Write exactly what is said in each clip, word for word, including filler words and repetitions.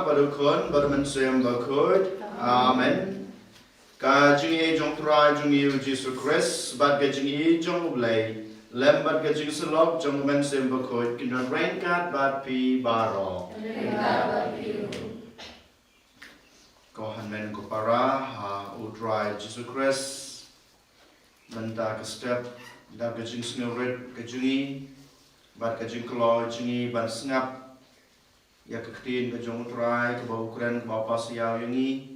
Bad u Khun, bad u Mynsiem Bakhuid. Amen. Ka jingïeit jong u Trai jong ngi u Jisu Khrist, bad ka jingïeit jong u Blei, lem bad ka jingsylok jong u Mynsiem Bakhuid, kin don ryngkat bad phi baroh. Ko hynmen ko para ha u Trai Jisu Khrist, mynta ka step, da ka jingsngewrit ka jong ngi, bad ka jingkloi jong ngi ban sngap ïa ka ktien ka jong u Trai, kaba u kren, kaba u pass ïa ngi,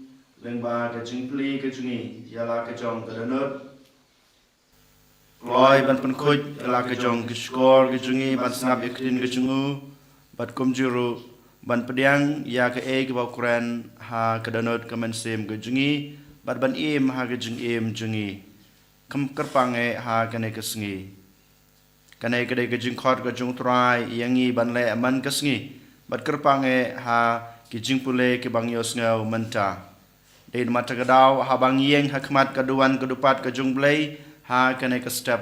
lyngba ka jingplie ka jong ngi ïa la ka jong ka dohnud. Kloi ban pynkhuid ïa la ka jong ka shkor ka jong ngi ban sngap ïa ka ktien ka jong u, bad kumjuh ruh ban pdiang ïa kaei kaba u kren ha ka dohnud ka mynsiem ka jong ngi, bad ban im ha ka jingim jong ngi. Kham kyrpang eh ha kane ka sngi. Kane ka dei ka jingkhot ka jong u Trai ïa ngi ban leh man ka sngi, bad kyrpang eh ha ki jingpule kiba ngi ïohsngew mynta. Dei namar kata ka daw, haba ngi ïeng ha khmat ka duwan ka dupat ka jong u Blei ha kane ka step,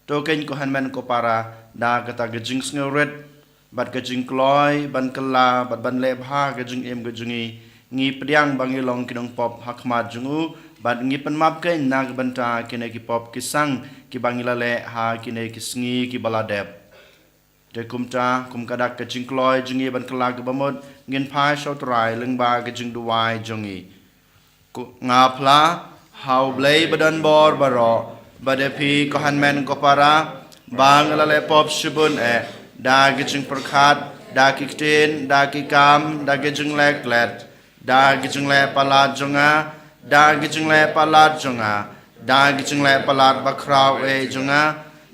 to kein ko hynmen ko para, da kata ka jingsngewrit bad ka jingkloi ban kylla bad ban leh bha ka jingim ka jong ngi, ngi pdiang ba ngi long ki nongpop ha khmat jong u, bad ngi pynmap kein na ka bynta kine ki pop ki sang kiba ngi la leh ha kine ki sngi kiba la dep. Te kumta, kum ka dak ka jingkloi jong ngi ban kylla kaba mut, ngin phai sha u Trai lyngba ka jingduwai jong ngi. Ko, nga phla ha u Blei badonbor baroh, bad ïa phi ko hynmen ko para, ba nga la leh pop shibun eh, da ki jingpyrkhat, da ki ktien, da ki kam, da ki jingleh klet, da ki jingleh palat jong nga, da ki jingleh palat jong nga, da ki jingleh palat bakhraw eh jong nga.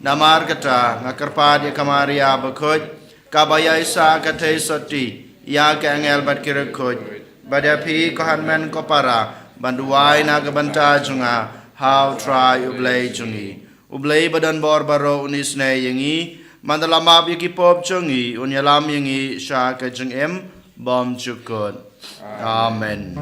Namar kata nga kyrpad ïa ka Maria bakhuid, kaba ïaisah ka theisotti ïa ki angel bad ki riewkhuid, bad ïa phi ko hynmen ko para, ban duwai na ka bynta jong nga ha u Trai u Blei jong ngi. U Blei badonbor baroh un isynei ïa ngi, man da la map ïa ki pop jong ngi, un ïalam ïa ngi sha ka jingim bymjukut. Amen.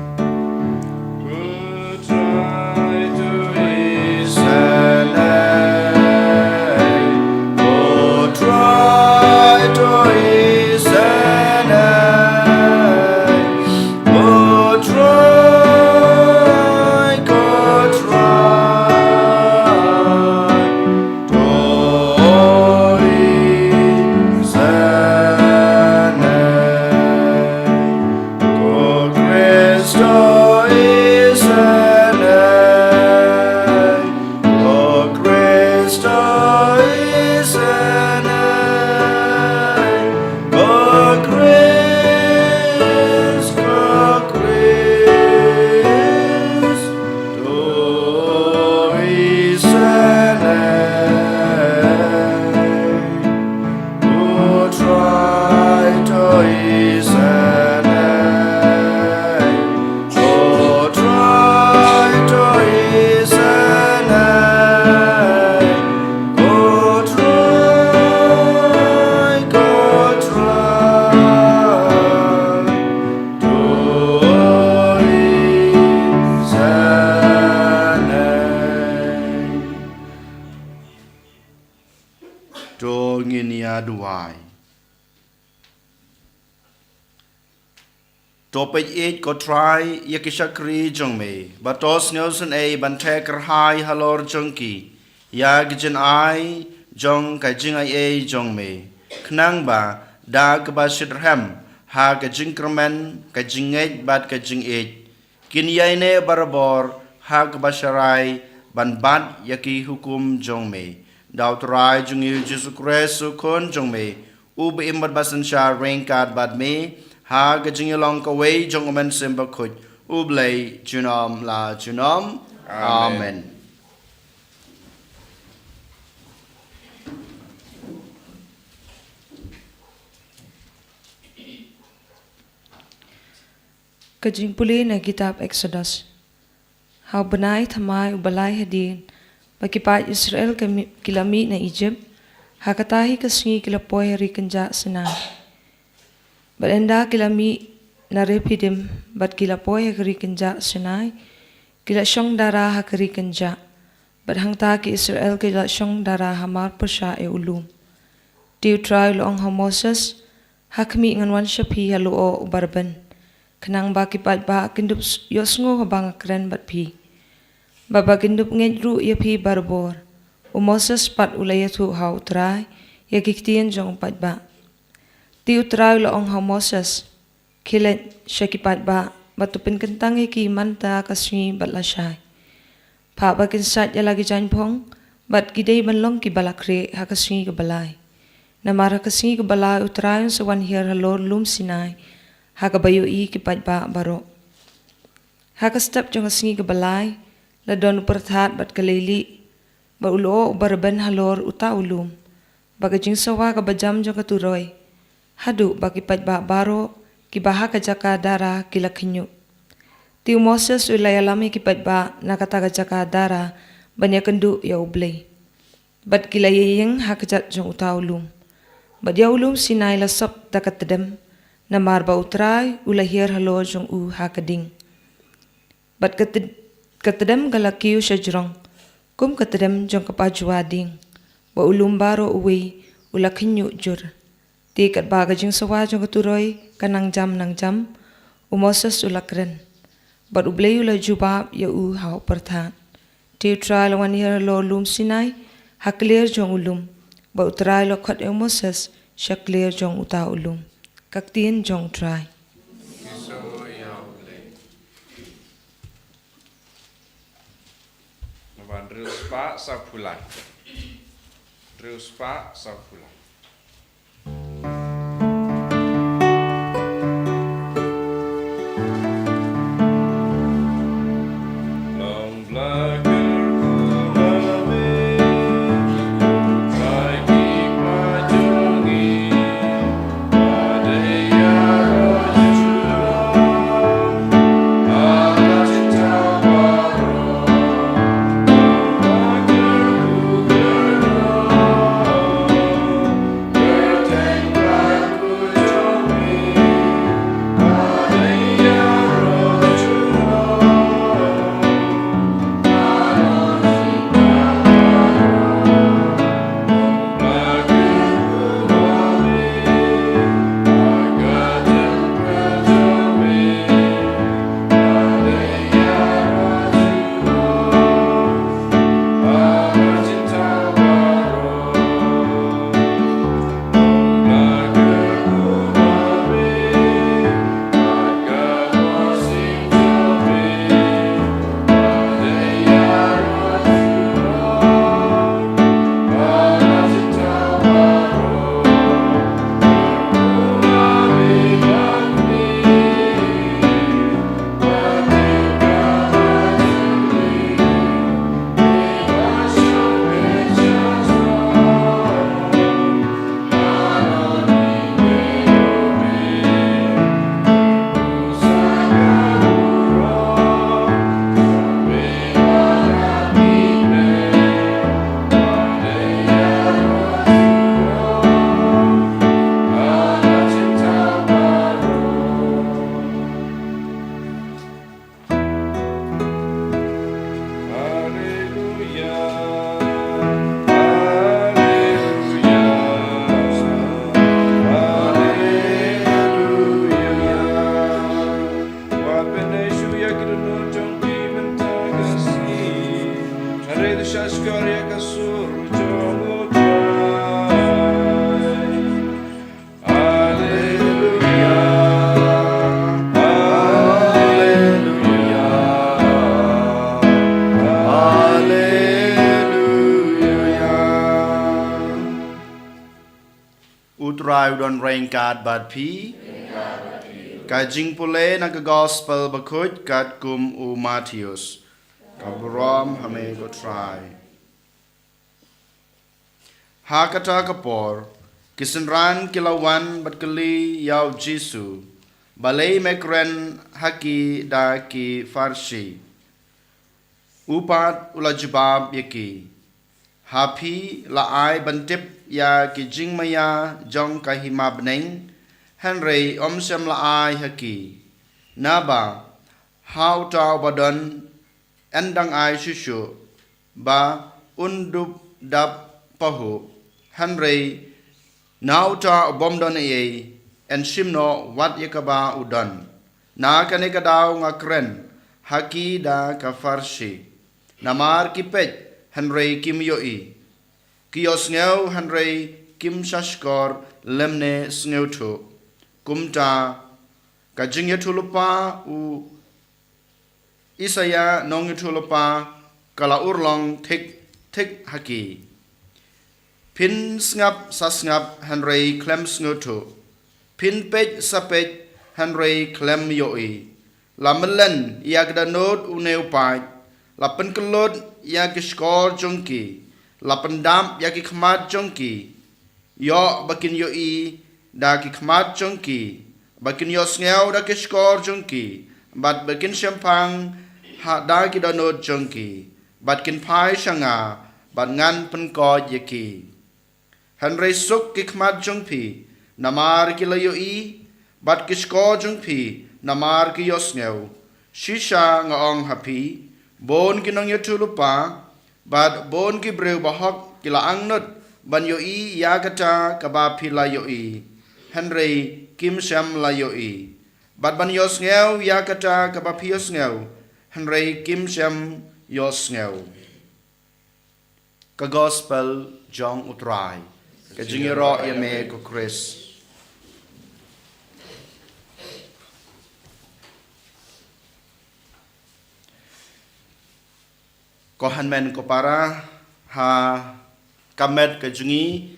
To ngin ïa duwai. To peit ïeit ko Trai ïa ki shakri jong me, bad to sngewsynei ban theh kyrhai halor jong ki ïa ki jingai jong ka jingaiei jong me, khnang ba da kaba shitrhem ha ka jingkyrmen, ka jingngeit bad ka jingïeit, kin ïaineh barabor ha kaba sharai ban bat ïa ki hukum jong me. Da u Trai jong ngi u Jisu Khrist u Khun jong me, uba im bad ba synshar ryngkat bad me ha ka jingïalong kawei jong u Mynsiem Bakhuid, U Blei junom la junom. Amen. Amen. Ka jingpule na kitab Exodus. Ha u bnai thymmai uba lai hadien ba ki paid Israel ka mi-, ki la mih na Ijipt, ha kata hi ka sngi ki la poi ha ri kynjah Sinai. Bad ynda ki la mih na Rephidim bad ki la poi ha ka ri kynjah Sinai, ki la shong dara ha ka ri kynjah. Bad hangta ki Israel ki la shong dara hamar pyrshah ïa u lum. Te u Trai u la ong ha u Moses, ha khmih ngan wan sha phi ha u lyoh uba rben. khnang ba ki paidbah kin dup s-, ïohsngew haba nga kren bad phi. Bad ba kin dup ngeit ruh ïa phi barabor. U Moses pat u la ïathuh ha U Trai ïa ki ktien jong u paidbah. Te U Trai u la ong ha u Moses, khie leit sha ki paidbah, bad to pynkyntang ïa ki mynta ka sngi bad lashai. Phah ba kin sait ïa la ki jaiñphong, bad ki dei ban long kiba la khrieh ha ka sngi kaba lai. Namar ha ka sngi kaba lai U Trai un sa wan hiar halor lum Sinai, ha kaba ïohi ki paidbah baroh. Ha ka step jong ka sngi kaba lai, la don u pyrthat bad ka leilieh, bad u lyoh uba rben halor uta u lum, bad ka jingsawa kaba jam jong ka turoi, haduh ba ki paidbah baroh kiba ha ka jaka dara ki la khynñiuh. Te u Moses u la ïalam ïa ki paidbah na kata ka jaka dara ban ïakynduh ïa U Blei. Bad ki la ïaïeng ha kjat jong uta u lum. Bad ïa u lum Sinai la sop da ka tdem, namar ba U Trai u la hiar halor jong u ha ka ding. Bad ka td-, ka tdem ka la kiew shajrong, kum ka tdem jong ka pajua ding. Bad u lum baroh uwei u la khynñiuh jur. Te katba ka jingsawa jong ka turoi ka nang jam nang jam, u Moses u la kren. Bad U Blei u la jubab ïa u ha u pyrthat. Te U Trai u la wan hiar halor lum Sinai, ha kliar jong u lum. Bad U Trai u la khot ïa u Moses sha kliar jong uta u lum. Ka ktien jong U Trai. Naba hynriew spah sawphew lai. Hynriew spah sawphew lai. Haleluya. Haleluya. Haleluya. Wat pynïasoh ïa ki dohnud jong phi mynta ka sngi. Hynrei to shahshkor ïa ka sur jong U Trai. Haleluya, haleluya, haleluya. U Trai u don ryngkat bad phi. Ka jingpule na ka Gospel bakhuid katkum u Mathaios. Ka burom ha me ko Trai. Ha kata ka por, ki synran ki la wan bad kylli ïa u Jisu, balei me kren ha ki da ki Pharisi. U pat u la jubab ïa ki, ha phi la ai ban tip ïa ki jingmaïa jong ka hima bneng, hynrei ym shym la ai ha ki. Naba, ha uta uba don, yn dang ai shuh shuh, ba un dup dap pahuh, hynrei na uta u bym don ei ei, yn shim noh wat ïa kaba u don. Na kane ka daw nga kren ha ki da ka pharshi. Namar ki peit, hynrei kim ïohi. Ki ïohsngew, hynrei kim shahshkor lymne sngewthuh. Kumta, ka jingïathuhlypa u Isaïah nongïathuhlypa ka la urlong thik thik ha ki. Phin sngap sa sngap, hynrei khlem sngewthuh. Phin peit sa peit, hynrei khlem ïohi. La myllen ïa ka dohnud une u paid. La pynkyllut ïa ki shkor jong ki. La pyndap ïa ki khmat jong ki. Ïoh ba kin ïohi da ki khmat jong ki, ba kin ïohsngew da ki shkor jong ki, bad ba kin shemphang ha da ki dohnud jong ki, bad kin phai sha nga, bad ngan pynkoit ïa ki. Hynrei suk ki khmat jong phi, namar ki la ïohi, bad ki shkor jong phi, namar ki ïohsngew. Shisha nga ong ha phi, bun ki nongïathuhlypa, bad bun ki briew bahok ki la angnud ban ïohi ïa kata kaba phi la ïohi, hynrei kim shym la ïohi. Bad ban ïohsngew ïa kata kaba phi ïohsngew, hynrei kim shym ïohsngew. Ka Gospel jong U Trai. Ka jingïaroh ïa me ko Khrist. Ko hynmen ko para, ha ka met ka jong ngi,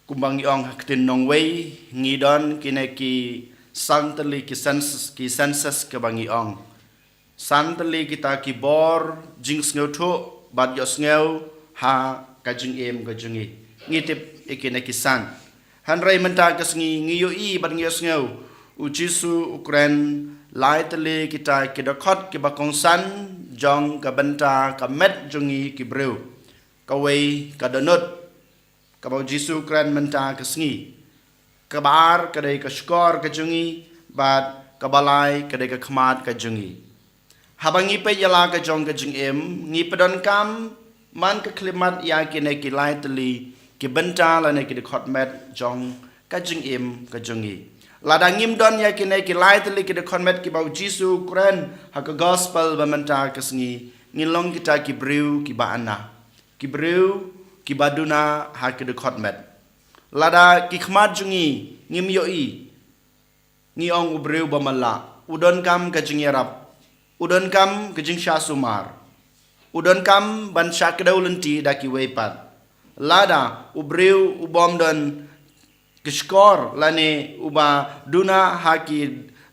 kumba ngi ong ha ktien nongwei, ngi don kine ki san tylli ki census, ki census kaba ngi ong. San tylli kita ki bor jingsngewthuh bad ïohsngew ha ka jingim ka jong ngi. Ngi tip ïa kine ki san. Hynrei mynta ka sngi ngi ïohi bad ngi ïohsngew, U Jisu u kren lai tylli kita ki dkhot kiba kongsan jong ka bynta ka met jong ngi ki briew. Kawei ka dohnud kaba U Jisu u kren mynta ka sngi. Kaba ar ka dei ka shkor ka jong ngi, bad kaba lai ka dei ka khmat ka jong ngi. Haba ngi peit ïa la ka jong ka jingim, ngi pyndonkam man ka khyllipmat ïa kine ki lai tylli ki bynta lane ki dkhot met jong ka jingim ka jong ngi. Lada ngim don ïa kine ki lai tylli ki dkhot met kiba U Jisu u kren ha ka Gospel ba mynta ka sngi, ngin long kita ki briew kiba ana, ki briew kiba duna ha ki dkhot met. Lada ki khmat jong ngi ngim ïohi, ngi ong u briew ba matlah, u donkam ka jingïarap, u donkam ka jingshah sumar, u donkam ban shah kdew lynti da kiwei pat. Lada u briew u bym don ki shkor lane uba duna ha ki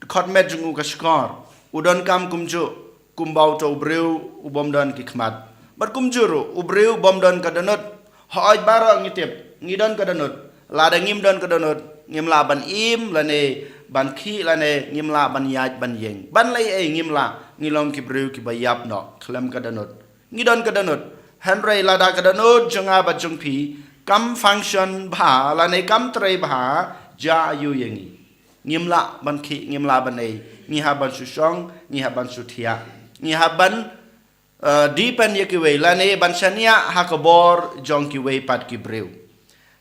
dkhot met jong u ka shkor, u donkam kumjuh kumba uto u briew u bym don ki khmat. Bad kumjuh ruh u briew u bym don ka dohnud. Hooid baroh ngi tip, ngi don ka dohnud. Lada ngim don ka dohnud, ngim lah ban im lane ban khih lane ngim lah ban ïaid ban ïeng. Ban leh ei ngim lah, ngi long ki briew kiba ïap noh khlem ka dohnud. Ngi don ka dohnud. Hynrei lada ka dohnud jong nga bad jong phi kam function bha lane kam trei bha, jia aiu ïa ngi? Ngim lah ban khih, ngim lah ban ei. Ngi hap ban shu shong, ngi hap ban shu thiah. Ngi hap ban, eh, depend ïa kiwei lane ban shaniah ha ka bor jong kiwei pat ki briew.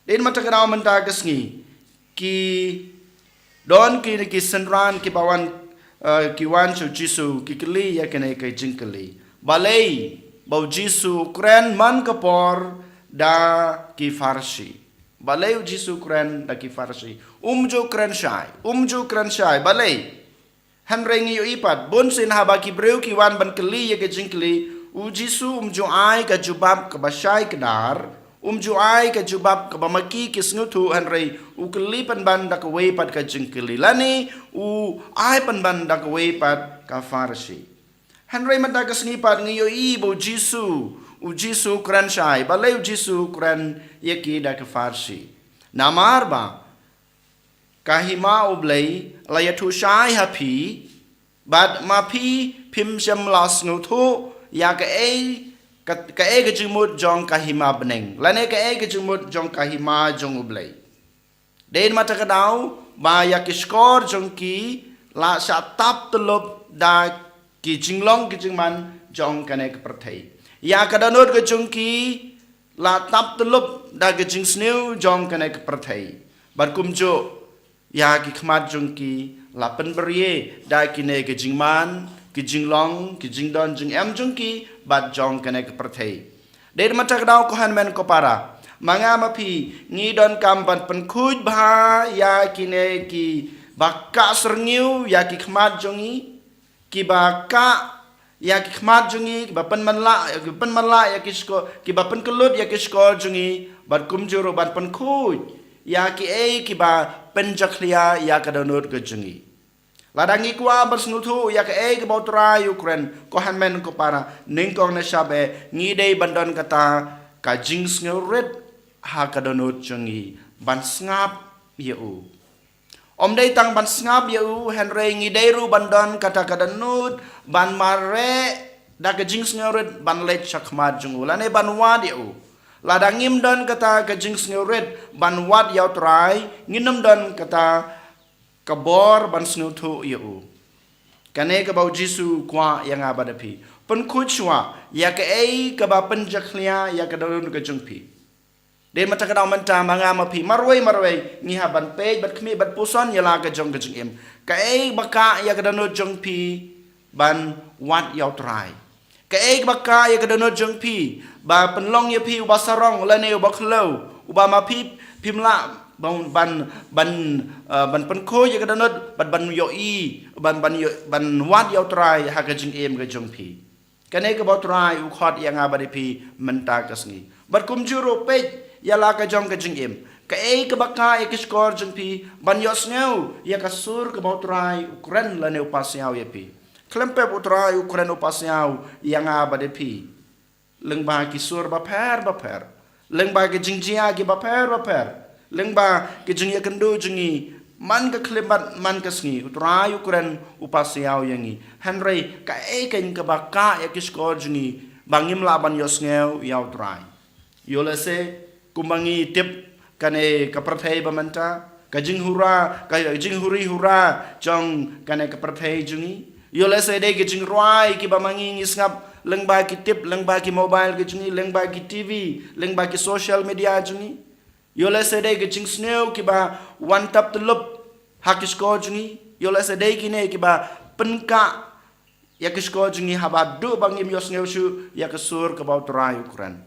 Dei mynta ka daw mynta ka sngi, ki don kine ki synran kiba wan, eh, ki wan sha U Jisu, ki kylli ïa kane ka jingkylli. Balei ba U Jisu u kren man ka por da ki Pharisi? Balei U Jisu u kren da ki Pharisi? Um ju kren shai, um ju kren shai. Balei? Hynrei ngi ïohi pat, bunsien haba ki briew ki wan ban kylli ïa ka jingkylli, U Jisu um ju ai ka jubab kaba shai kdar, um ju ai ka jubab kaba ma ki ki sngewthuh, hynrei u kylli pynban da kawei pat ka jingkylli. Lane u ai pynban da kawei pat ka Pharisi. Hynrei mynta ka sngi pat ngi ïohi ba U Jisu, U Jisu u kren shai, balei U Jisu u kren ïa ki da ka Pharisi? Namar ba ka hima U Blei la ïathuh shai ha phi, bad ma phi phim shym la sngewthuh ïa kaei ka, kaei ka jingmut jong ka hima bneng lane kaei ka jingmut jong ka hima jong U Blei. Dei mynta ka daw ba ïa ki shkor jong ki la shah tap tyllup da ki jinglong ki jingman jong kane ka pyrthei. Ïa ka dohnud ka jong ki la tap tyllup da ka jingsniew jong kane ka pyrthei. Bad kumjuh ïa ki khmat jong ki la pynbria da kine ki jingman, ki jinglong, ki jingdon jingem jong ki bad jong kane ka pyrthei. Dei na kata ka daw ko hynmen ko para, ma nga ma phi ngi donkam ban pynkhuid bha ïa kine kiba kah syrngiew ïa ki khmat jong ngi, kiba kah ïa ki khmat jong ngi, kiba pynmanlah, kiba pynmanlah ïa ki shkor, kiba pynkyllut ïa ki shkor jong ngi, bad kumjuh ruh ban pynkhuid ïa kiei kiba pynjakhlia ïa ka dohnud ka jong ngi. Lada ngi kwah ban sngewthuh ïa kaei kaba U Trai u kren, ko hynmen ko para, nyngkong nyngshap eh ngi dei ban don kata ka jingsngewrit ha ka dohnud jong ngi ban sngap ïa u. Ym dei tang ban sngap ïa u, hynrei ngi dei ruh ban don kata ka dohnud ban mareh da ka jingsngewrit ban leit sha khmat jong u lane ban wad ïa u. Lada ngim don kata ka jingsngewrit ban wad ïa U Trai, ngin ym don kata ka bor ban sngewthuh ïa u. Kane kaba U Jisu u kwah ïa nga bad ïa phi. Pynkhuid shuwa ïa kaei kaba pynjakhlia ïa ka dohnud ka jong phi. Dei na kata ka daw mynta ma nga ma phi marwei marwei ngi hap ban peit bad khmih bad puson ïa la ka jong ka jingim. Kaei ba kah ïa ka dohnud jong phi ban wad ïa U Trai? Kaei ba kah ïa ka dohnud jong phi ba pynlong ïa phi uba sarong lane uba khlaw, uba ma phi phim lah ban, ban, ban, eh, ban pynkhuid ïa ka dohnud bad ban ïohi, ban, ban ïoh, ban wad ïa U Trai ha ka jingim ka jong phi? Kane kaba U Trai u khot ïa nga bad ïa phi mynta ka sngi. Bad kumjuh ruh peit ïa la ka jong ka jingim. Kaei kaba kah ïa ki shkor jong phi ban ïohsngew ïa ka sur kaba U Trai u kren lane u pasiaw ïa phi? Khlem pep U Trai u kren u pasiaw ïa nga bad ïa phi lyngba ki sur bapher bapher, lyngba ki jingjia kiba pher bapher, lyngba ki jingïakynduh jong ngi man ka khyllipmat man ka sngi. U Trai u kren u pasiaw ïa ngi. Hynrei kaei keiñ kaba kah ïa ki shkor jong ngi ba ngim lah ban ïohsngew ïa U Trai? Ïoh lehse kumba ngi tip kane ka pyrthei ba mynta, ka jinghura, ka jinghuri hura jong kane ka pyrthei jong ngi. Ïoh lehse dei ki jingrwai kiba ma ngi ngi sngap lyngba ki tip, lyngba ki mobile ki jong ngi, lyngba ki T V, lyngba ki social media jong ngi. Ïoh lehse dei ki jingsniew kiba wan tap tyllup ha ki shkor jong ngi. Ïoh lehse dei kine kiba pynkah ïa ki shkor jong ngi haba duh ba ngim ïohsngew shuh ïa ka sur kaba U Trai u kren.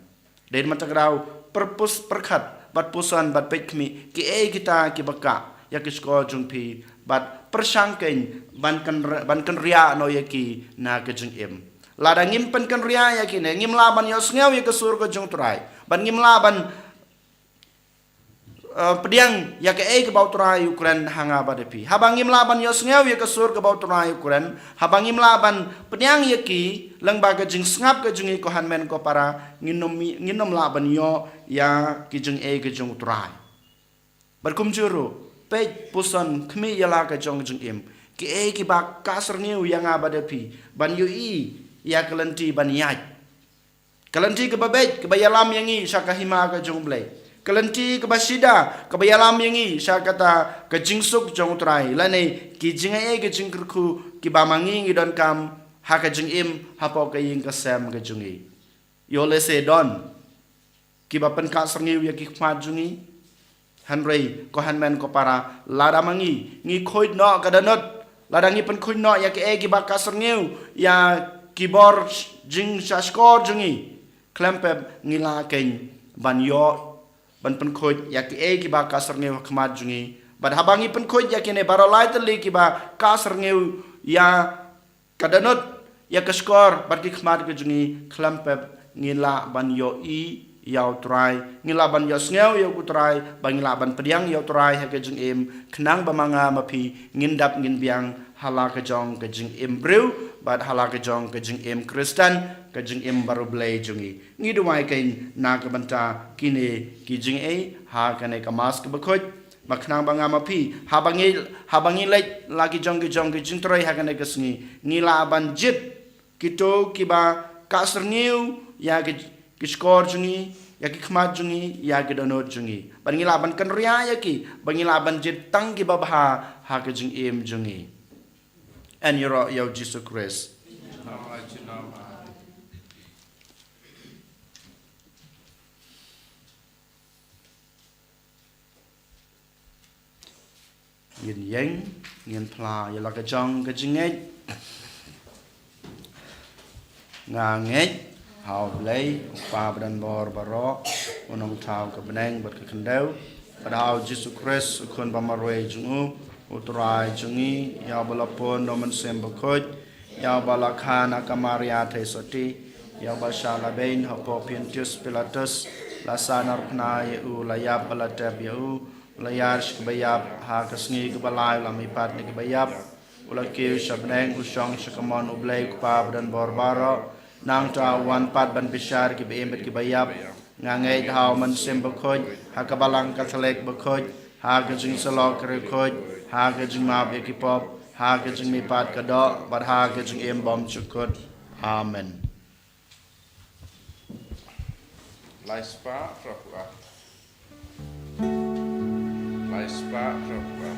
Dei na kata ka daw pyrpus pyrkhat bad puson bad peit khmih kiei kita kiba kah ïa ki shkor jong phi bad pyrshang keiñ ban kynr-, ban kynriah noh ïa ki na ka jingim. Lada ngim pynkynriah ïa kine, ngim lah ban ïohsngew ïa ka sur ka jong U Trai bad ngim lah ban eh, pdiang ïa kaei kaba U Trai u kren ha nga bad ïa phi. Haba ngim lah ban ïohsngew ïa ka sur kaba U Trai u kren, haba ngim lah ban pdiang ïa ki lyngba ka jingsngap ka jong ngi ko hynmen ko para, ngin ym, ngin ym lah ban ïoh ïa ki jingeh ka jong U Trai. Bad kumjuh ruh peit puson khmih ïa la ka jong ka jingim. Kiei kiba kah syrngiew ïa nga bad ïa phi ban ïohi ïa ka lynti ban ïaid. Ka lynti kaba beit kaba ïalam ïa ngi sha ka hima ka jong U Blei. Ka lynti kaba shida kaba ïalam ïa ngi sha kata ka jingsuk jong U Trai lane ki jingaiei ki jingkyrkhu kiba ma ngi ngi donkam ha ka jingim hapoh ka ïing ka sem ka jong ngi. Ïoh lehse don kiba pynkah syrngiew ïa ki khmat jong ngi. Hynrei ko hynmen ko para, lada ma ngi ngi khuid noh ka dohnud, lada ngi pynkhuid noh ïa kiei kiba kah syrngiew ïa ki bor jingshahshkor jong ngi, khlem pep ngi lah keiñ ban ïoh ban pynkhuid ïa kiei kiba kah syrngiew ha khmat jong ngi. Bad haba ngi pynkhuid ïa kine baroh lai tylli kiba kah syrngiew ïa ka dohnud, ïa ka shkor bad ki khmat ka jong ngi, khlem pep ngi lah ban ïohi ïa U Trai, ngi lah ban ïohsngew ïa U Trai, ba ngi lah ban pdiang ïa U Trai ha ka jingim, khnang ba ma nga ma phi ngin dap ngin biang ha la ka jong ka jingim briew bad ha la ka jong ka jingim Khristan, ka jingim bariewblei jong ngi. Ngi duwai keiñ na ka bynta kine ki jingaiei ha kane ka Mass kaba khuid. Ba khnang ba nga ma phi, haba ngi, haba ngi leit la ki jong ki jong ki jingtrei ha kane ka sngi, ngi lah ban jied kito kiba kah syrngiew ïa ki, ki shkor jong ngi, ïa ki khmat jong ngi, ïa ki dohnud jong ngi. Ba ngi lah ban kynriah ïa ki, ba ngi lah ban jied tang kiba bha ha ka jingim jong ngi. Yn ïaroh ïa U Jisu Khrist. Ngin ïeng, ngin phla ïa la ka jong ka jingngeit. Nga ngeit ha U Blei, U Kpa badonbor baroh, U Nongthaw ka bneng bad ka khyndew, bad ha U Jisu Khrist, U Khun ba marwei jong U, U Trai jong ngi, ïa uba la pun da U Mynsiem Bakhuid, ïa uba la kha na ka Maria Theisotti, ïa uba shah la beiñ hapoh Pontius Pilatus, la sahnarphna ïa U, la ïap bad la tep ïa U, la ïar sha kaba ïap, ha ka sngi kaba lai la mihpat na kiba ïap, U la kiew sha bneng, U shong sha kamon U Blei U Kpa badonbor baroh, nangta U wan pat ban bishar kiba im bad kiba ïap. Nga ngeit ha U Mynsiem Bakhuid, ha ka Balang Katholik bakhuid, ha ka jingsyllok riewkhuid, ha ka jingmap ïa ki pop, ha ka jingmihpat ka doh, bad ha ka jingim bymjukut. Amen. Lai spah phra phew ar. Lai spah phra phew ar.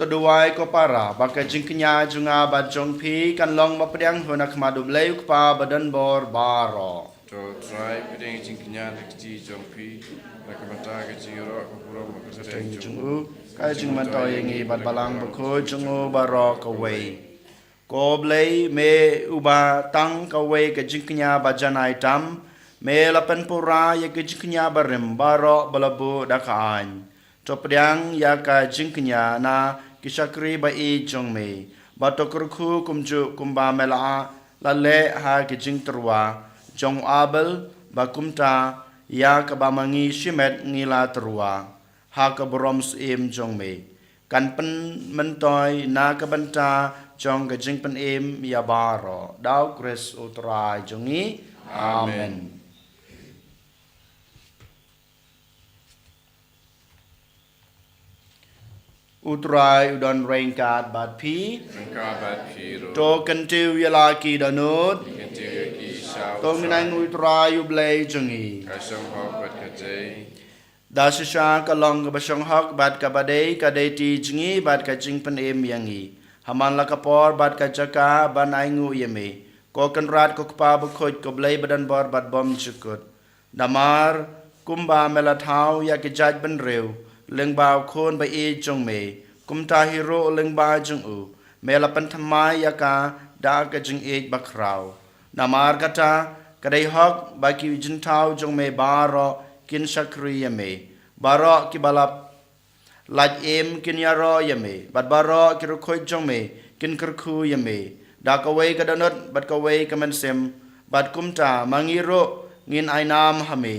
To duwai ko para, ba ka jingkñia jong nga bad jong phi kan long ba pdiang ha khmat U Blei U Kpa badonbor baroh. To Trai pdiang jingkñia na ka kti jong phi, na ka bynta ka jingïaroh ka burom bad ka kyrteng jong U, ka jingmyntoi ïa ngi bad Balang Bakhuid jong U baroh kawei. Ko Blei, me uba tang kawei ka jingkñia ba janai tam, me la pynpura ïa ka jingkñia barim baroh ba la buh da ka aiñ. To pdiang ïa ka jingkñia na ki shakri ba ïeit jong me, ba to kyrkhu kumjuh kumba me la, la leh ha ka jingtyrwa jong u Abel, ba kumta ïa kaba ma ngi shimet ngi la tyrwa ha ka burom syiem jong me, kan pynmyntoi na ka bynta jong ka jingpynim ïa baroh. Da U Khrist U Trai jong ngi. Amen. Amen. U Trai u don ryngkat bad phi. Ryngkat bad phi ruh. To kyntiew ïa la ki dohnud. Kyntiew ïa ki sha U Trai. To ngin ainguh ïa U Trai U Blei jong ngi. Ka shong hok bad ka dei. Da shisha ka long kaba shong hok bad kaba dei, ka dei kti jong ngi bad ka jingpynim ïa ngi. Ha man la ka por bad ka jaka ban ainguh ïa me, ko Kynrad ko Kpa Bakhuid, ko Blei badonbor bad bymjukut. Namar kumba me la thaw ïa ki jaitbynriew lyngba U Khun ba ïeit jong me, kumta hi ruh lyngba jong u me la pynthymmai ïa ka da ka jingïeit bakhraw. Namar kata, ka dei hok ba ki jingthaw jong me baroh kin shakri ïa me. Baroh kiba la lait im kin ïaroh ïa me, bad baroh ki riewkhuid jong me kin kyrkhu ïa me. Da kawei ka dohnud bad kawei ka mynsiem, bad kumta ma ngi ruh ngin ai nam ha me,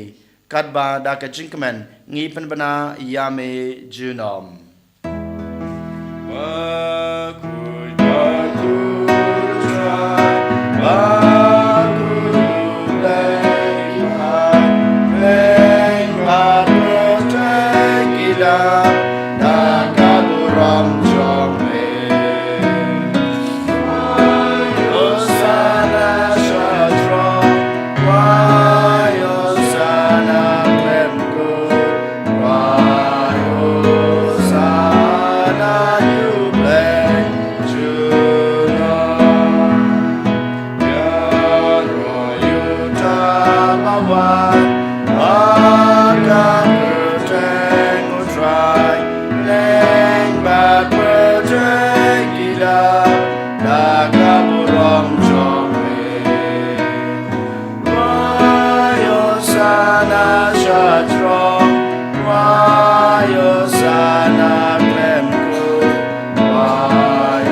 katba da ka jingkmen ngi pynbna ïa me junom. Bakhuid, bakhuid, Trai, bakhuid, Blei, bakhuid. Da ka burom jong me. Hosanna sha jrong. Wai Hosanna khlem kut. Wai Hosanna ïa U Blei jong ngi. Ïaroh ïa uta ba wan ha ka kyrteng U Trai, leng bad pyrthei ki dap da ka burom jong me. Wai Hosanna sha jrong, wai Hosanna khlem kut, wai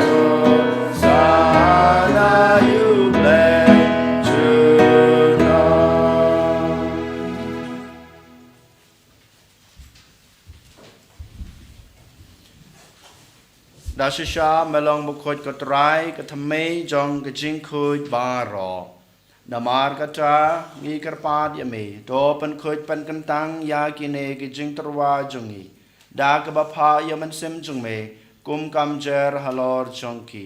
Hosanna ïa U Blei jong ngi. Da shisha me long bakhuid ko Trai, ka thymmei jong ka jingkhuid baroh. Namar kata ngi kyrpad ïa me, to pynkhuid pynkyntang ïa kine ki jingtyrwa jong ngi da kaba phah ïa u Mynsiem jong me kum ka mjer halor jong ki,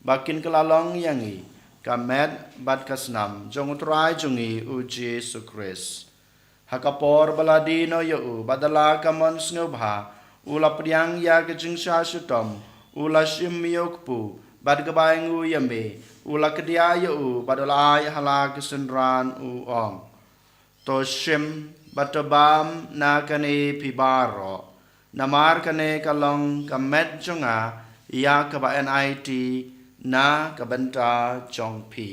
ba kin kylla long ïa ngi ka met bad ka snam jong U Trai jong ngi U Jisu Khrist. Ha ka por ba la die noh ïa u bad da la ka mon sngewbha, u la pdiang ïa ka jingshah shitom, u la shim ïa u kpu bad kaba ainguh ïa me, u la kdiah ïa u bad u la ai ha la ki synran, u ong: To shim bad to bam na kane phi baroh, namar kane ka long ka met jong nga ïa kaba enait na ka bynta jong phi.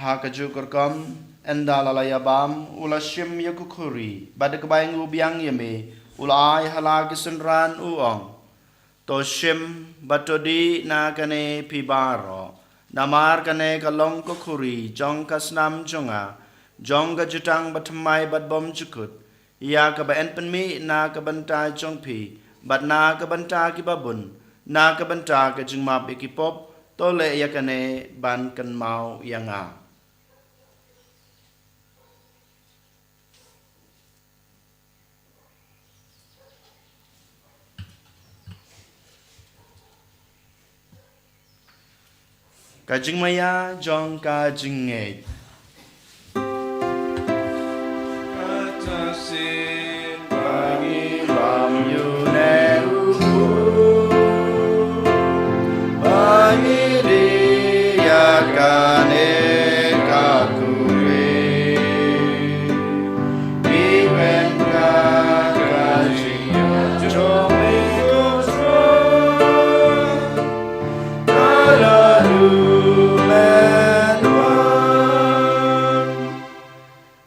Ha kajuh ka rukom, ynda la la ïa bam, u la shim ïa ka khuri bad kaba ainguh biang ïa me, u la ai ha la ki synran, u ong: To shim bad to dih na kane phi baroh, namar kane ka long ka khuri jong ka snam jong nga, jong ka jutang bathymmai bad bymjukut, ïa kaba yn pynmih na ka bynta jong phi bad na ka bynta kiba bun, na ka bynta ka jingmap ïa ki pop. To leh ïa kane ban kynmaw ïa nga. Ka jingmaïa jong ka jingngeit. Kata shisien ba ngi bam ïa une u khuid, ba ngi dih ïa kane ka khuri, ngi pynkylla ka jingïeit jong me, ko Trai.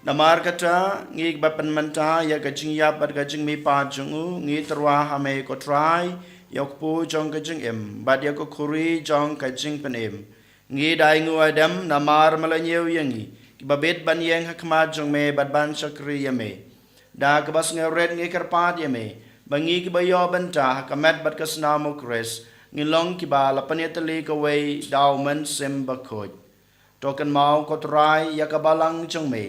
Namar kata, ngi ba pynmynta ïa ka jingïap bad ka jingmihpat jong u, ngi tyrwa ha me ko Trai, ïa u kpu jong ka jingim bad ïa ka khuri jong ka jingpynim. Ngi da ainguh aidem namar me la ñiew ïa ngi kiba bit ban ïeng ha khmat jong me bad ban shakri ïa me. Da kaba sngewrit ngi kyrpad ïa me ba ngi kiba ïoh bynta ha ka met bad ka snam u Khrist, ngin long kiba la pynïatylli kawei da u Mynsiem Bakhuid. To kynmaw ko Trai ïa ka balang jong me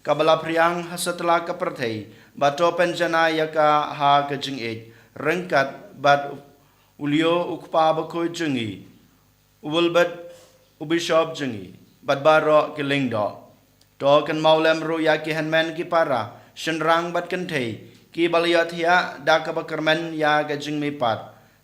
kaba la phriang ha satlak ka pyrthei, bad to pynjanai ïa ka ha ka jingïeit ryngkat bad u Leo u kpa bakhuid jong ngi, u Wilbert u bishop jong ngi, bad baroh ki lyngdoh. To kynmaw lem ruh ïa ki hynmen ki para, shynrang bad kynthei, kiba la ïohthiah da kaba kyrmen ïa ka jingmihpat,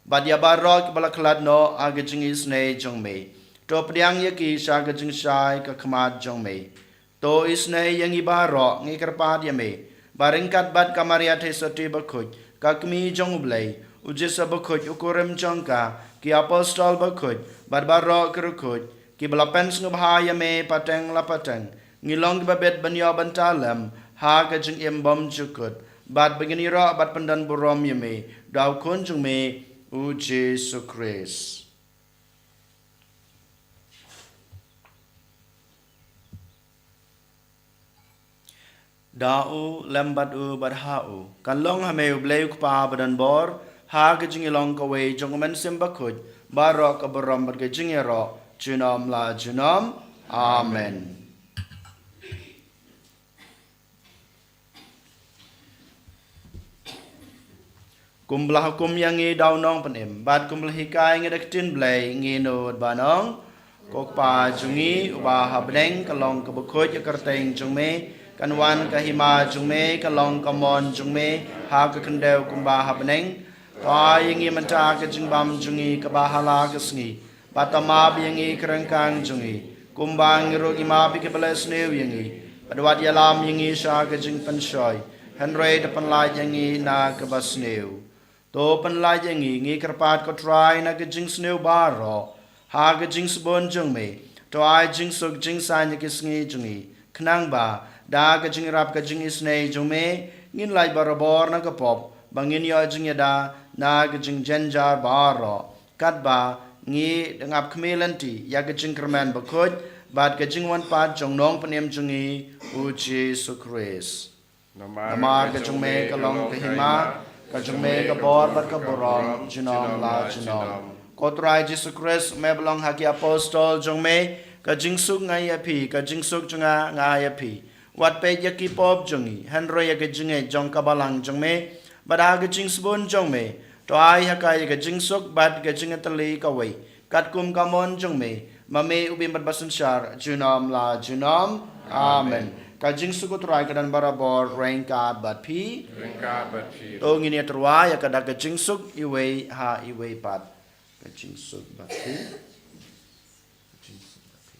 bad ïa baroh kiba la khlad noh ha ka jingisynei jong me. To pdiang ïa ki sha ka jingshai ka khmat jong me. To isynei ïa ngi baroh, ngi kyrpad ïa me, ba ryngkat bad ka Maria Theisotti bakhuid, ka Kmie jong u Blei, u Joseph bakhuid u kurim jong ka, ki apostol bakhuid, bad baroh ki riewkhuid kiba la pynsngewbha ïa me pateng la pateng, ngin long kiba bit ban ïoh bynta lem ha ka jingim bymjukut, bad ba ngin ïaroh bad pyndonburom ïa me da u Khun jong me, u Jisu Khrist. Da u, lem bad u, bad ha u, kan long ha me u Blei u Kpa badonbor, ha ka jingïalong kawei jong U Mynsiem Bakhuid, baroh ka burom bad ka jingïaroh, junom la junom. Amen. Kumba la hukum ïa ngi da u Nongpynim, bad kumba la hikai ïa ngi da ka ktien Blei, ngin nud ban ong: Ko Kpa jong ngi uba ha bneng, ka long kaba khuid ïa ka kyrteng jong me, kan wan ka hima jong me, ka long ka mon jong me ha ka khyndew kumba ha bneng. To ai ïa ngi mynta ka jingbam jong ngi kaba ha la ka sngi, bad to map ïa ngi ki ryngkang jong ngi, kumba ngi ruh ngi map ïa kiba leh sniew ïa ngi. Bad wat ïalam ïa ngi sha ka jingpynshoi, hynrei to pynlait ïa ngi na kaba sniew. To pynlait ïa ngi, ngi kyrpad ko Trai, na ka jingsniew baroh, ha ka jingsbun jong me. To ai jingsuk jingsaiñ ïa ki sngi jong ngi, khnang ba da ka jingïarap ka jingisynei jong me, ngin lait barabor na ka pop, ba ngin ïoh jingïada na ka jingjynjar baroh, katba ngi dang ap khmih lynti ïa ka jingkyrmen bakhuid bad ka jingwan pat jong u Nongpynim jong ngi, U Jisu Khrist. Namar ka jong me ka long ka hima, ka jong me ka bor bad ka burom, junom la junom. Ko Trai Jisu Khrist, me ba ong ha ki apostol jong me: Ka jingsuk nga ai ïa phi, ka jingsuk jong nga nga ai ïa phi. Wat peit ïa ki pop jong ngi, hynrei ïa ka jingngeit jong ka balang jong me. Bad ha ka jingsbun jong me, to ai ha ka ïa ka jingsuk bad ka jingïatylli kawei, katkum ka mon jong me, ma me u bym bad basynshar, junom la junom. Amen. Ka jingsuk u Trai ka don barabor ryngkat bad phi. Ryngkat bad phi. To ngin ïatyrwa ïa ka da ka jingsuk iwei ha iwei pat. Ka jingsuk bad phi. Ka jingsuk bad phi.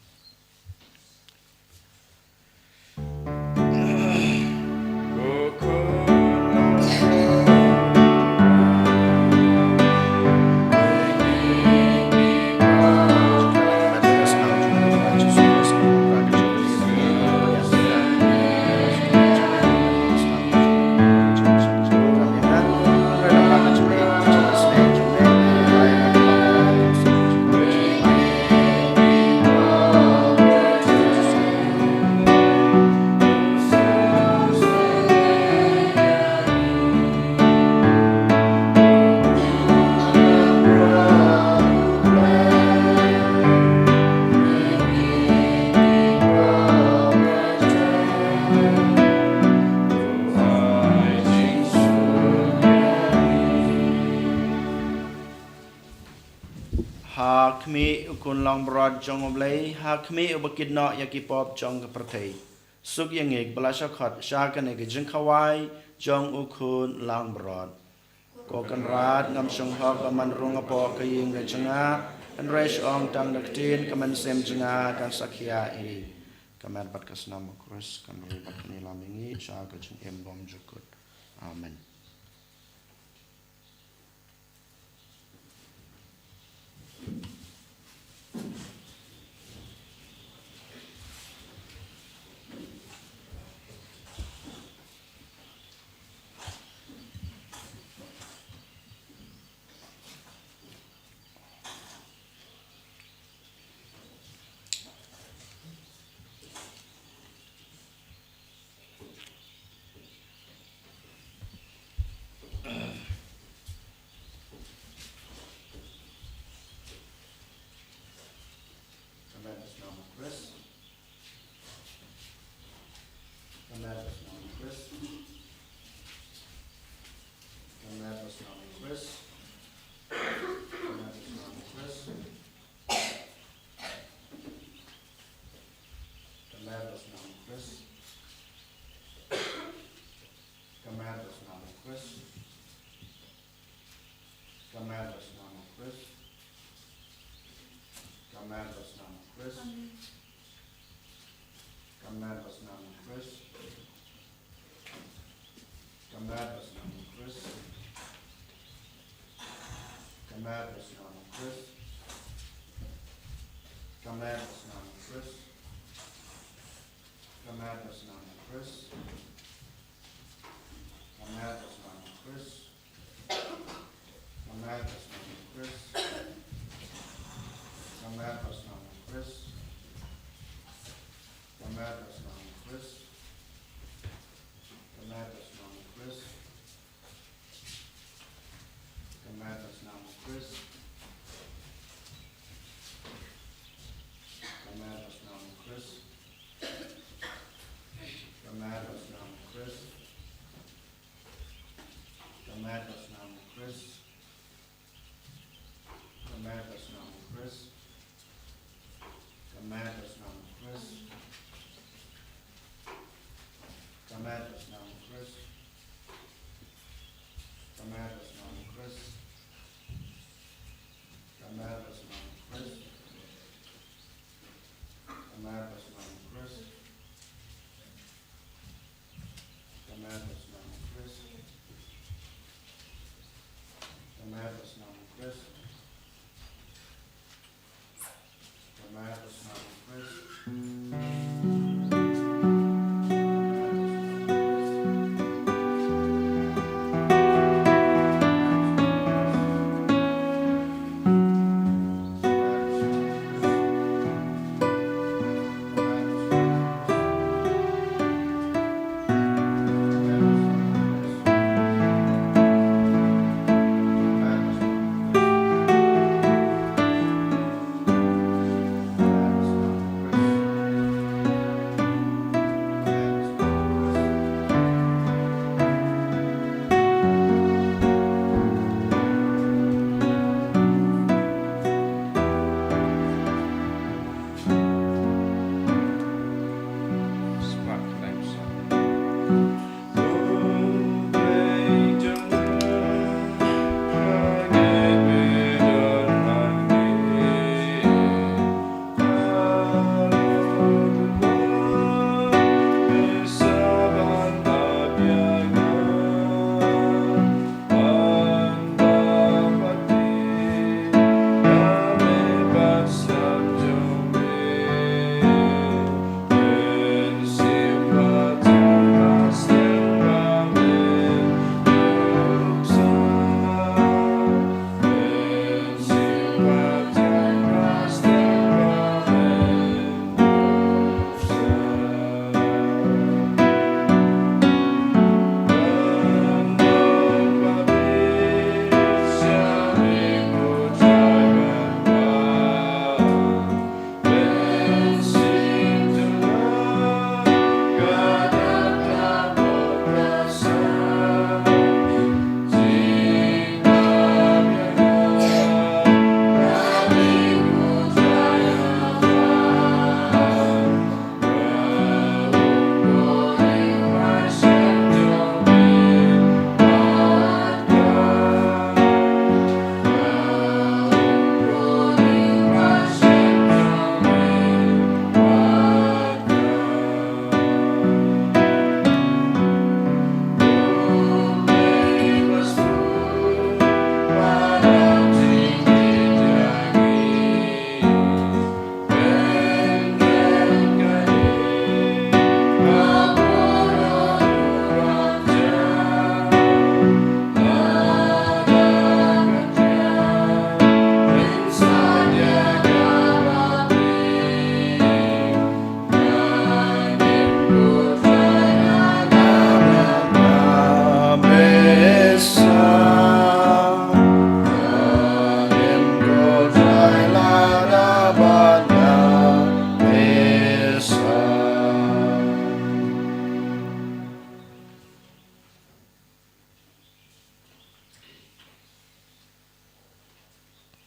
Ha khmih u khun langbrot jong U Blei, ha khmih uba kit noh ïa ki pop jong ka pyrthei, suk ïa ngi kiba la shah khot sha kane ka jingkhawai jong u khun langbrot. Ko Kynrad, ngam shong hok ban man rung hapoh ka ïing ka jong nga, hynrei shu ong tang da ka ktien, ka mynsiem jong nga kan sa khia hi. Ka met bad ka snam u Khrist kan ri bad kan ïalam ïa ngi sha ka jingim bymjukut. Amen. Ka met bad ka snam u Khrist. Ka met bad ka snam u Khrist. Ka met bad ka snam u Khrist. Ka met bad ka snam u Khrist. Ka met bad ka snam u Khrist. Ka met bad ka snam u Khrist. Ka met bad ka snam u Khrist. Ka met bad ka snam u Khrist. Ka met bad ka snam u Khrist. Ka met bad ka snam u Khrist. Ka met bad ka snam u Khrist. Ka met bad ka snam u Khrist. Ka met bad ka snam u Khrist. Ka met bad ka snam u Khrist. Ka met bad ka snam u Khrist. Ka met bad ka snam u Khrist. Ka met bad ka snam u Khrist. Ka met bad ka snam u Khrist. Ka Ka met ba snam u Khrist. Ka met ba snam u Khrist. Ka met ba snam u Khrist. Ka met ba snam u Khrist. Ka met ba snam u Khrist. Ka met ba snam u Khrist. Ka met ba snam u Khrist. Ka met ba snam u Khrist.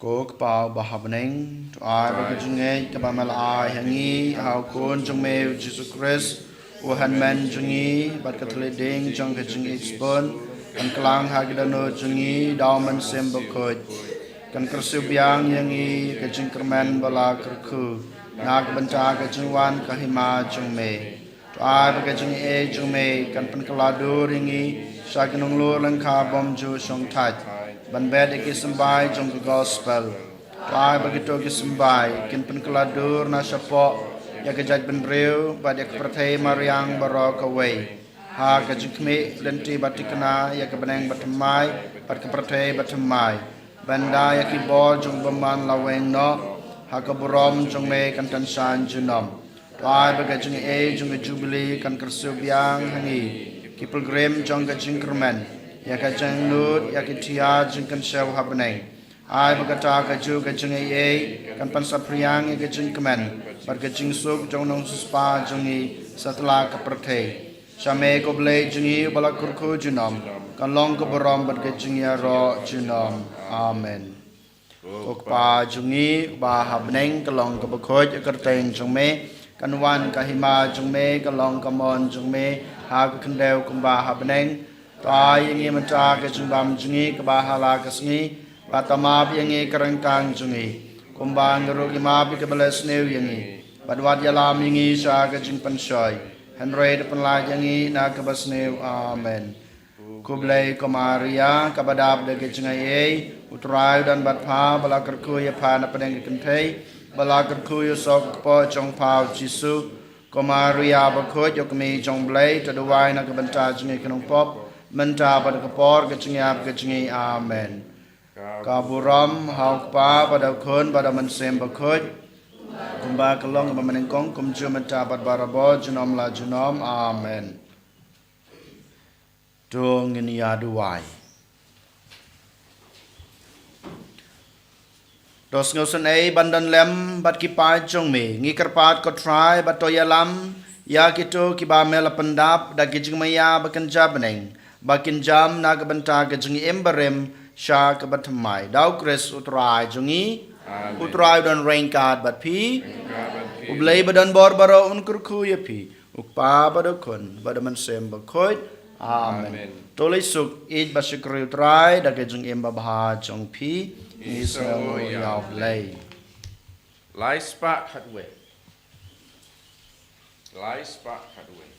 Ko Kpa uba ha bneng, to ai ba ka jingngeit kaba me la ai ha ngi ha u Khun jong me u Jisu Khrist, u hynmen jong ngi, bad ka thylliej ding jong ka jingïeit sbun, kan kylla ha ki dohnud jong ngi da u Mynsiem Bakhuid, kan kyrsiew biang ïa ngi ka jingkyrmen ba la kyrkhu na ka bynta ka jingwan ka hima jong me. To ai ba ka jingaiei jong me kan pynkylla dur ïa ngi sha ki nonglor lyngkha bymjukshongthait, ban bet ïa ki symbai jong ka gospel. To ai ba kito ki symbai kin pynkylla dur na shapoh ïa ka jaitbynriew bad ïa ka pyrthei mariang baroh kawei, ha ka jingkhmih lynti ba thikna ïa ka bneng bathymmai bad ka pyrthei bathymmai, ban da ïa ki bor jong u bymman la weng noh, ha ka burom jong me kan tang shan junom. To ai ba ka jingaiei jong ka Jubili kan kyrsiew biang ha ngi, ki pilgrim jong ka jingkyrmen, ïa ka jingnud ïa ki thiar jingkynshew ha bneng. Ai ba kata kajuh ka jingaiei kan pynsaphriang ïa ka jingkmen bad ka jingsuk jong u nongsiewspah jong ngi satlak ka pyrthei. Sha me ko Blei jong ngi uba la kyrkhu junom, kan long ka burom bad ka jingïaroh junom. Amen. Ko Kpa jong ngi uba ha bneng, ka long kaba khuid ka kyrteng jong me, kan wan ka hima jong me, ka long ka mon jong me ha ka khyndew kumba ha bneng. To ai ïa ngi mynta ka jingbam jong ngi kaba ha la ka sngi, bad to map ïa ngi ka ryngkang jong ngi, kumba ngi ruh ngi map ïa kiba leh sniew ïa ngi, bad wat ïalam ïa ngi sha ka jingpynshoi, hynrei to pynlait ïa ngi na kaba sniew. Amen. Khublei ko Maria, kaba dap da ka jingaiei, U Trai u don bad pha, ba la kyrkhu ïa pha na pdeng ki kynthei, ba la kyrkhu ïa u soh ka kpoh jong pha u Jisu. Ko Maria bakhuid, ïa u Kmie jong U Blei, to duwai na ka bynta jong ngi ki nongpop, mynta bad ha ka por ka jingïap ka jong ngi. Amen. Ka burom ha U Kpa bad ha U Khun bad ha U Mynsiem Bakhuid, kumba ka long kaba mynnyngkong, kumjuh mynta bad barabor, junom la junom. Amen. To ngin ïa duwai. To sngewsynei ban don lem bad ki paid jong me, ngi kyrpad ko Trai, bad to ïalam ïa kito kiba me la pyndap da ki jingmaïa ba kynja bneng, ba kin jam na ka bynta ka jingim barim sha kaba thymmai. Da U Khrist U Trai jong ngi. Amen. U Trai u don ryngkat bad phi. Ryngkat bad phi. U Blei ba don bor baroh un kyrkhu ïa phi, U Kpa bad U Khun bad U Mynsiem Bakhuid. Amen. Amen. To leit suk, ïeit bad shakri U Trai da ka jingim babha jong phi. Ngi sngewnguh ïa U Blei. Lai spah khatwei. Lai spah khatwei.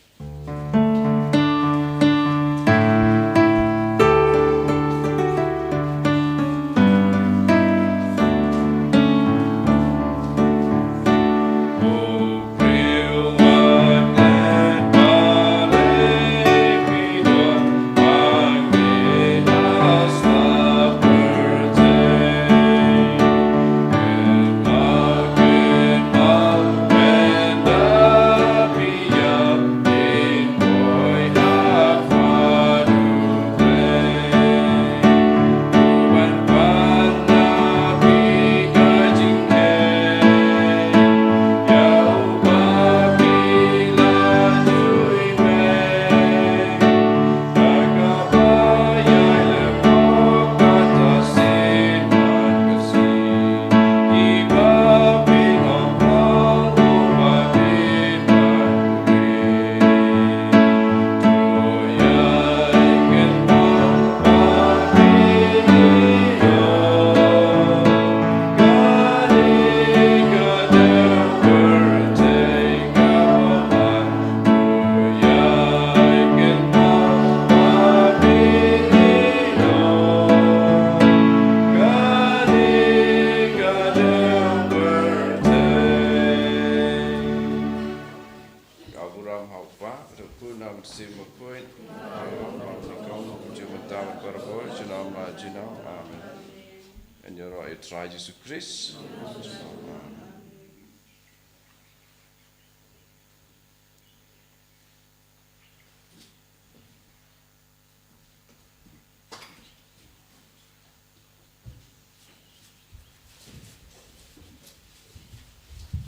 Ka burom ha U Kpa, bad ha U Khun, bad ha U Mynsiem Bakhuid. Kumjuh mynta bad barabor, junom la junom. Amen. Ngan ïaroh ïa U Trai Jisu Khrist. Amen.